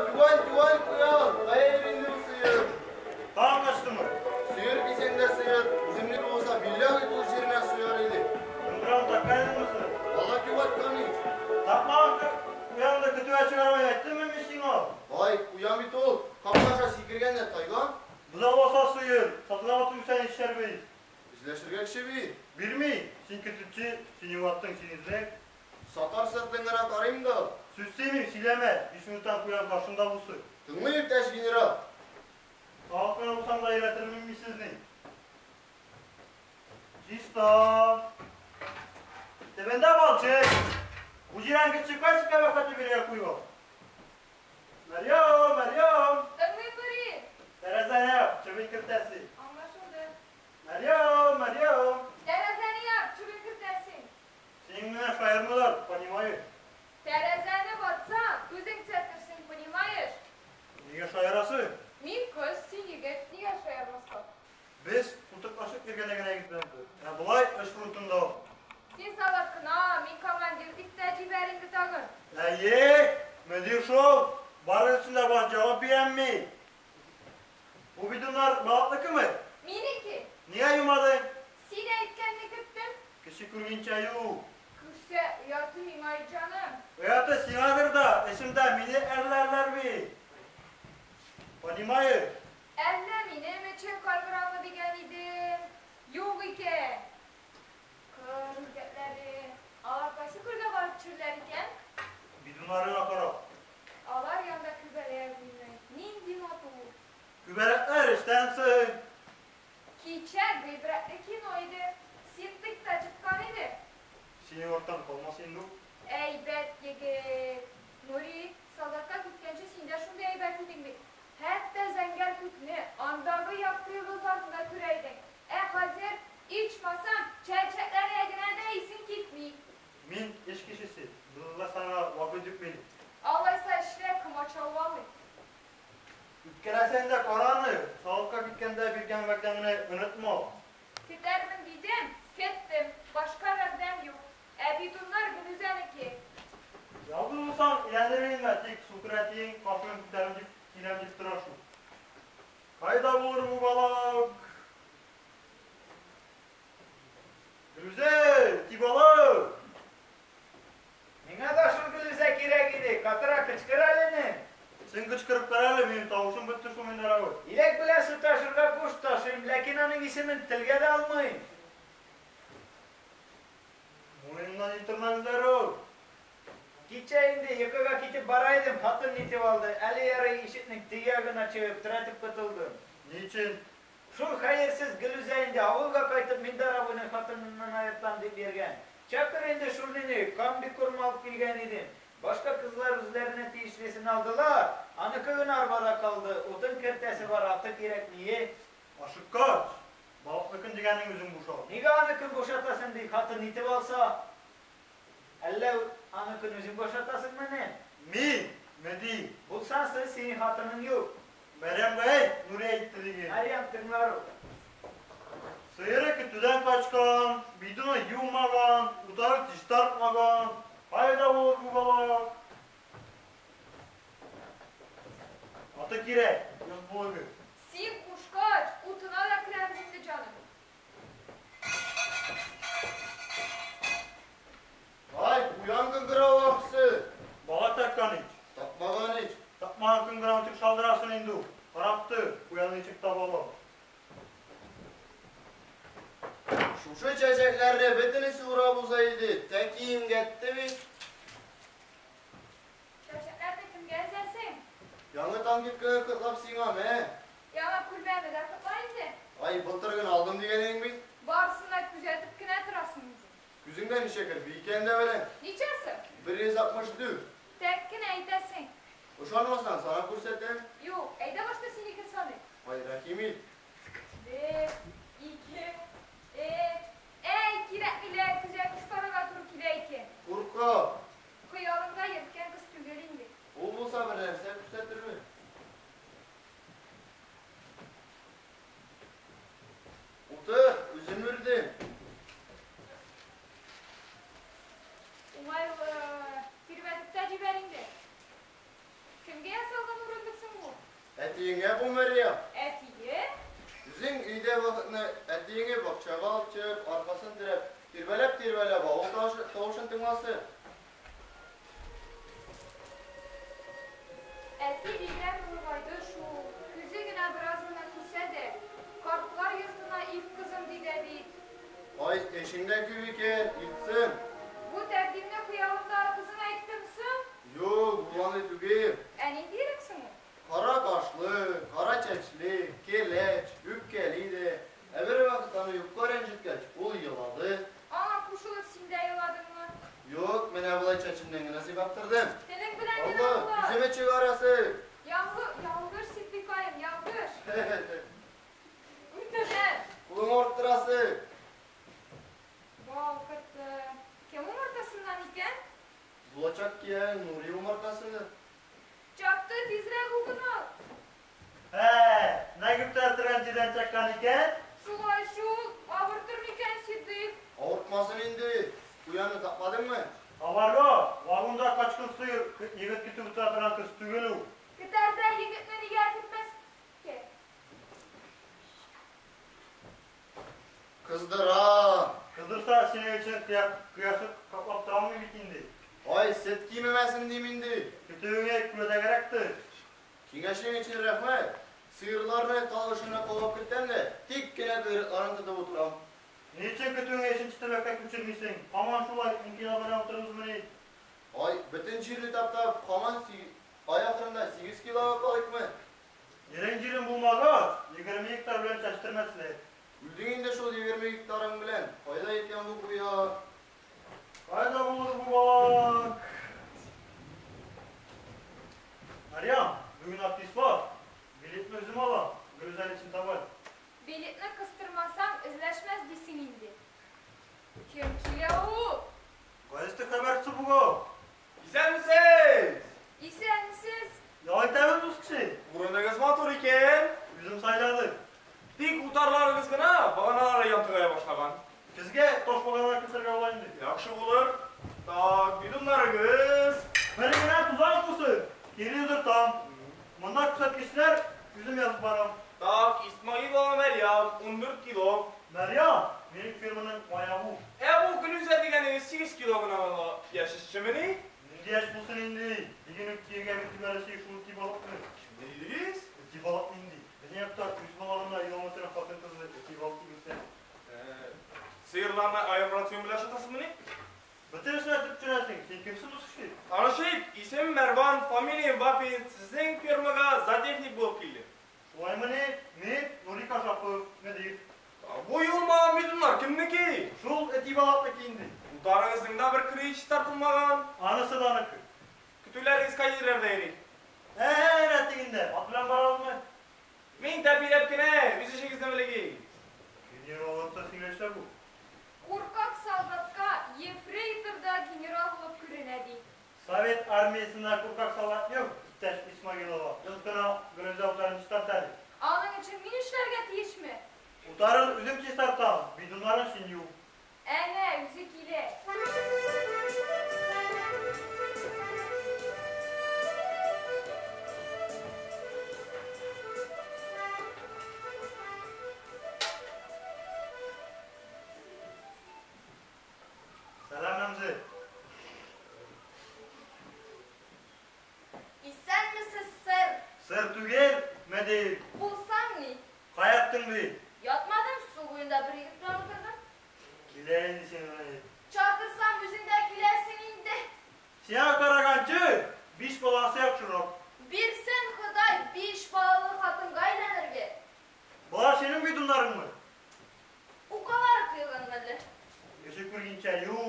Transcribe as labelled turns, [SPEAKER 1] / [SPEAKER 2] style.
[SPEAKER 1] Куян, юан, юан, куян. Кая йөри инде бу сыер?
[SPEAKER 2] Тагын качтымы?
[SPEAKER 1] Сыер дисәң дә сыер, үземнеке булса, билләһи кул җиренә суяр иде.
[SPEAKER 2] Кыңгырау таккан идеңме соң?
[SPEAKER 1] Балак югалткан ич.
[SPEAKER 2] Такмаган куянны көтүгә чыгармый әйттемме мин сиңа?
[SPEAKER 1] Ай, куян бит ул, капка аша сикергән дә тайган.
[SPEAKER 2] Бозауласа сыер, сатыла атып үсән ишәрбез.
[SPEAKER 1] Эзләшергә кеше бир.
[SPEAKER 2] Бирми, син көтүче, син югаттың, син эзлә.
[SPEAKER 1] Сатар сыртын гына карыйм да.
[SPEAKER 2] Сүз сөйлим, сөйләмә, 5 минуттан куян каршында булсын.
[SPEAKER 1] Тыңлыйм, иптәш генерал.
[SPEAKER 2] Сагык кына булсам да өйрәтермен мин сезне. Чиста. Төбендә балчык. Бу җирән кече кайсы кабахәте бирегә куйган? Мәрьям, Мәрьям.
[SPEAKER 3] Тыңлыйм, Нури.
[SPEAKER 2] Тәрәзәне яп, чебен кертәсе.
[SPEAKER 3] Аңлашылды.
[SPEAKER 2] Мәрьям, Мәрьям.
[SPEAKER 3] Тәрәзәне яп, чебен кертәсең.
[SPEAKER 2] Синең менә шаярмалар, понимаю.
[SPEAKER 3] Тәрәзәне ватсаң, үзең төзәтерсең, понимаешь?
[SPEAKER 2] Нигә шаярасы?
[SPEAKER 3] Мин кыз, син егет, нигә шаярмаска?
[SPEAKER 2] Без култыклашып йөргәндә генә егет белән. Ә болай эш фронтында.
[SPEAKER 3] Син солдат кына, мин командир дип тә җибәр инде тагын.
[SPEAKER 2] Әйе, мөдир шул. Бары өчен дә бар җавап бирәм мин. Бу бидоннар балакныкымы?
[SPEAKER 3] Минеке.
[SPEAKER 2] Нигә юмадың?
[SPEAKER 3] Син әйткәнне көттем.
[SPEAKER 2] Кеше күргәнчә ю.
[SPEAKER 3] Күрсә, ояты миңа, җаным.
[SPEAKER 2] Ояты сиңадыр да, эшемдә мине әрләрләр бит. Понимаешь?
[SPEAKER 3] Әллә минем өчен кайгырамы дигән идем. Юк икән. Кыр үрдәкләре. Алар кайсы күлгә барып төшерләр икән?
[SPEAKER 2] Бидоннарына карап.
[SPEAKER 3] Алар янында күбәләк уйный. Нинди матур.
[SPEAKER 2] Күбәләкләр эштән соң.
[SPEAKER 3] Кичә гыйбрәтле кино иде. Ситдыйк та чыккан иде.
[SPEAKER 2] Синең арттан калмас инде ул.
[SPEAKER 3] Әйбәт егет. Нури, солдатка киткәнче син дә шундый әйбәт идең бит. Хәтта зәңгәр күкне, андагы якты йолдызларны да күрә идең. Ә хәзер, ичмасам, чәчәкләргә генә дә исең китми.
[SPEAKER 2] Мин эш кешесе. Буласаңа вакыт юк минем.
[SPEAKER 3] Алайса эшлә, комачауламый.
[SPEAKER 2] Үткәрәсең дә караны. Солдатка киткәндә биргән вәгъдәңне онытма.
[SPEAKER 3] Көтәрмен дидем, көттем. Башка вәгъдәм юк. Ә бидоннар Гөлүзәнеке.
[SPEAKER 2] Ялгыз булсаң, өйләнер идем, тик сукыр әтиең кафын күтәрем дип киләм дип тора шул. Кайда булыр бу балак? Гөлүзә, ти балак!
[SPEAKER 4] Миңа да шул Гөлүзә кирәк иде. Катырак кычкыр әле, энем.
[SPEAKER 2] Син кычкырып кара әле, минем тавышым бетте шул миндә рәвеш.
[SPEAKER 4] Иләк белән су ташырга куш, ташыйм, ләкин аның исемен телгә дә алмыйм.
[SPEAKER 2] Муеныңнан иттермәделәр ул.
[SPEAKER 4] Кичә инде йокыга китеп бара идем, хатын нитеп алды. Әле ярый ишекнең теге ягына чыгып, терәтеп котылдым.
[SPEAKER 2] Ни өчен?
[SPEAKER 4] Шул хәерсез Гөлүзә инде авылга кайтып Миндар абыйның хатыныннан аертам дип йөргән. Чакыр инде шул мине, комбикорм алып килгән идем. Башка кызлар үзләренә тиешлесен алдылар, аныкы гына арбада калды. Утын кертәсе бар, аты кирәкми.
[SPEAKER 2] Ашыккач, балыкныкын дигәнең үзең бушат.
[SPEAKER 4] Нигә аныкын бушатасың ди, хатын нитеп алса? Әллә аныкын үзең бушатасыңмы, энем?
[SPEAKER 2] Мин, Мөди.
[SPEAKER 4] Булсасы, синең хатының юк.
[SPEAKER 2] Мәрьямгә әйт, Нури әйтте диген.
[SPEAKER 4] Мәрьям тыңлар ул.
[SPEAKER 2] Сыеры көтүдән качкан, бидоны юмаган, утары чистартмаган. Кайда булыр бу балак? Аты кирәк, яз булыр.
[SPEAKER 3] Син кушкач, утына да керәбез инде, җаным.
[SPEAKER 1] Ай, куян кыңгырау ахсы.
[SPEAKER 2] Балак таккан ич.
[SPEAKER 1] Такмаган ич.
[SPEAKER 2] Такмаган кыңгырау ничек шалдырасың инде ул? Карап тор, куянны ничек таба алам.
[SPEAKER 1] Шушы чәчәкләрне бөтенесе урап уза иде. Тәки имгәтте бит.
[SPEAKER 3] Чәчәкләрне кемгә өзәсең?
[SPEAKER 1] Яңа танкетканы котлап сиңа, мә.
[SPEAKER 3] Яңа күлмәгне дә котла инде.
[SPEAKER 1] Ай, былтыр гына алдым дигән идең бит.
[SPEAKER 3] Барысын да күзәтеп кенә торасың үзең.
[SPEAKER 1] Күзеңдә ничә керпе икәнен дә беләм.
[SPEAKER 3] Ничәсе?
[SPEAKER 1] 164.
[SPEAKER 3] Тәк кенә әйтәсең.
[SPEAKER 1] Ышанмасаң, сана күрсәтәм.
[SPEAKER 3] Юк, әйдә башта синекен саныйк.
[SPEAKER 1] Ай, рәхим ит.
[SPEAKER 3] Бер, ике, өч. Әй, кирәкмиләр, күзгә кыстарырга туры килә икән.
[SPEAKER 1] Курка.
[SPEAKER 3] Хыялыңда йөрткән кыз түгел инде.
[SPEAKER 1] Ул булса бер нәрсә күрсәтермен. Утыр, үзем үрдем.
[SPEAKER 3] Уңайлы. Тирбәтеп тә җибәр инде. Кемгә ясалган
[SPEAKER 1] Әтиеңә бу, Мәрьям.
[SPEAKER 3] Әтие?
[SPEAKER 1] Үзең өйдә вакытны әтиеңе бакчага алып чыгып, аркасын терәп, тирбәләп-тирбәләп авыл тавышын тыңласы.
[SPEAKER 3] Әти бигрәк олыгайды шул. Күзе генә бераз гына күрсә дә, картлар йортына илт кызым ди дә бит.
[SPEAKER 1] Ай, эшең дә күп икән, илтсен.
[SPEAKER 3] Бу тәкъдимне хыялымдагы кызың әйттеме соң?
[SPEAKER 1] Юк, ул андый түгел.
[SPEAKER 3] Ә ниндиерәк соң ул?
[SPEAKER 1] Кара кашлы, кара чәчле, кәләч, үпкәли дә. Ә бервакыт аны юкка рәнҗеткәч, ул елады.
[SPEAKER 3] Аңа кушылып син дә еладыңмы?
[SPEAKER 1] Юк, менә болай чәченнән генә сыйпап тордым.
[SPEAKER 3] Телең белән генә
[SPEAKER 1] Алла,
[SPEAKER 3] була.
[SPEAKER 1] күземә чыгарасы.
[SPEAKER 3] Яңгы, ялгыш, Ситдыйкаем, ялгыш. Үтенәм.
[SPEAKER 1] Кулың авырттырасы.
[SPEAKER 3] Бал корты. Кем умартасыннан икән?
[SPEAKER 1] Булачак кияү Нури умартасы.
[SPEAKER 3] Чапты, тизрәк үген ал.
[SPEAKER 2] Ә, нәгеп тә торган җирдән чыккан икән.
[SPEAKER 3] Шулай шул, авыртыр микән, Ситдыйк?
[SPEAKER 1] Авыртмасын инде. Куянны тапмадыңмы?
[SPEAKER 2] Аварга, вагонда качкын сыер егет көтеп утыра торган кыз түгел ул.
[SPEAKER 3] Көтәрдә егетне нигә көтмәскә?
[SPEAKER 1] Кыздыра.
[SPEAKER 2] Кыздырса, синең өчен кояшы каплап тора алмый бит инде.
[SPEAKER 1] Ай, сөт кимемәсен дим инде.
[SPEAKER 2] Көтүеңә күрәдәгәрәктер.
[SPEAKER 1] Киңәшең өчен рәхмәт. Сыерларны тал очына куып кертәм дә, тик кенә койрыкларын тотып утырам.
[SPEAKER 2] Ни өчен көтүеңә өченче төбәккә күчермисең? Һаман шулай инкыйлабына утырабызмыни?
[SPEAKER 1] Ай, бөтен җирне таптап, һаман ай ахырында 8 кило алып калыйкмы?
[SPEAKER 2] Ерең җирең булмагач, 20 гектар белән чәчтермәсләр.
[SPEAKER 1] Үлдең инде шул 20 гектарың белән. Кайда икән бу куян?
[SPEAKER 2] Кайда булыр бу балак? Мәрьям, бүген артист бар. Билетны үзем алам. Гөлүзән өчен табар.
[SPEAKER 3] Билетны кыстырмасаң, эзләшмәс дисең инде. Кем килә ул?
[SPEAKER 2] Газета хәбәрчесе бугай.
[SPEAKER 5] Исәнмесез!
[SPEAKER 3] Исәнмесез.
[SPEAKER 2] Ял итәбез дус кеше.
[SPEAKER 5] Урыныгыз матур икән.
[SPEAKER 2] Үзем сайладым.
[SPEAKER 5] Тик утарларыгыз гына баганалары янтыгая башлаган.
[SPEAKER 2] Сезгә таш баганалар кисәргә була инде.
[SPEAKER 5] Яхшы булыр. Так, бидоннарыгыз.
[SPEAKER 2] Бер генә тузан булсын. Кире юдыртам. Монда күрсәткечләр үзем язып барам.
[SPEAKER 5] Так, Исмаилова Мәрьям, 14 кило.
[SPEAKER 2] Мәрьям, минем фирманың аягы.
[SPEAKER 5] Ә бу Гөлүзә дигәнегез 8 кило гына ала. Яшь эшчемени?
[SPEAKER 2] Нинди яшь булсын инде? Диген үк киергә бит әле шул ити балыкны.
[SPEAKER 5] Ни дидегез?
[SPEAKER 2] Ити балык нинди? Безнең якта үз балагында елама торган хатын кызны ити балык дип әйтә.
[SPEAKER 5] Сыерларны аерым рацион белән ашатасызмыни?
[SPEAKER 2] Бөтенесен әйтеп төшерәсең. Син кемсең дус кеше?
[SPEAKER 5] Танышыйк, исемем Мәрван, фамилиям Вафин, сезнең фермага зоотехник булып килдем.
[SPEAKER 2] Шулаймыни? Мин Нури Кашапов, мөдир.
[SPEAKER 5] Бу юлмаган бидоннар кемнеке?
[SPEAKER 2] Шул эти балыкныкы инде.
[SPEAKER 5] Утарыгызның да бер кире чистартылмаган.
[SPEAKER 2] Анысы да аныкы.
[SPEAKER 5] Көтүләрегез кай җирләрдә йөри?
[SPEAKER 2] Ә, тегендә. Ат белән барабызмы?
[SPEAKER 5] Мин тәпиләп кенә, үз эшегезне белегез.
[SPEAKER 2] Генерал сөйләшә бу.
[SPEAKER 3] Куркак солдатка ефрейтор да генерал булып күренә ди.
[SPEAKER 2] Совет армиясендә куркак солдат юк, иптәш Исмагилова. Йолкына Гөлүзә утарын чистарта әле.
[SPEAKER 3] Аның өчен мин эшләргә тиешме?
[SPEAKER 2] Утарын үзем чистартам, бидоннарын син ю.
[SPEAKER 3] Әнә, үзе килә.
[SPEAKER 2] Сәлам, Рәмзи.
[SPEAKER 6] Исәнмесез, сэр.
[SPEAKER 2] Сэр түгел, мөдир.
[SPEAKER 6] Булсаң ни?
[SPEAKER 2] Кая яттың бит?
[SPEAKER 6] Ятмадым, су буенда бер егет белән утырдым.
[SPEAKER 2] Килә инде син менә.
[SPEAKER 6] Чакырсам, үзең дә киләсең инде.
[SPEAKER 2] Сиңа караганчы, биш баласы яхшырак.
[SPEAKER 6] Бирсен Ходай биш балалы хатынга әйләнергә.
[SPEAKER 2] Болар синең бидоннарыңмы?
[SPEAKER 6] Укалары кыйган әле.
[SPEAKER 2] Кеше күргәнчә ю.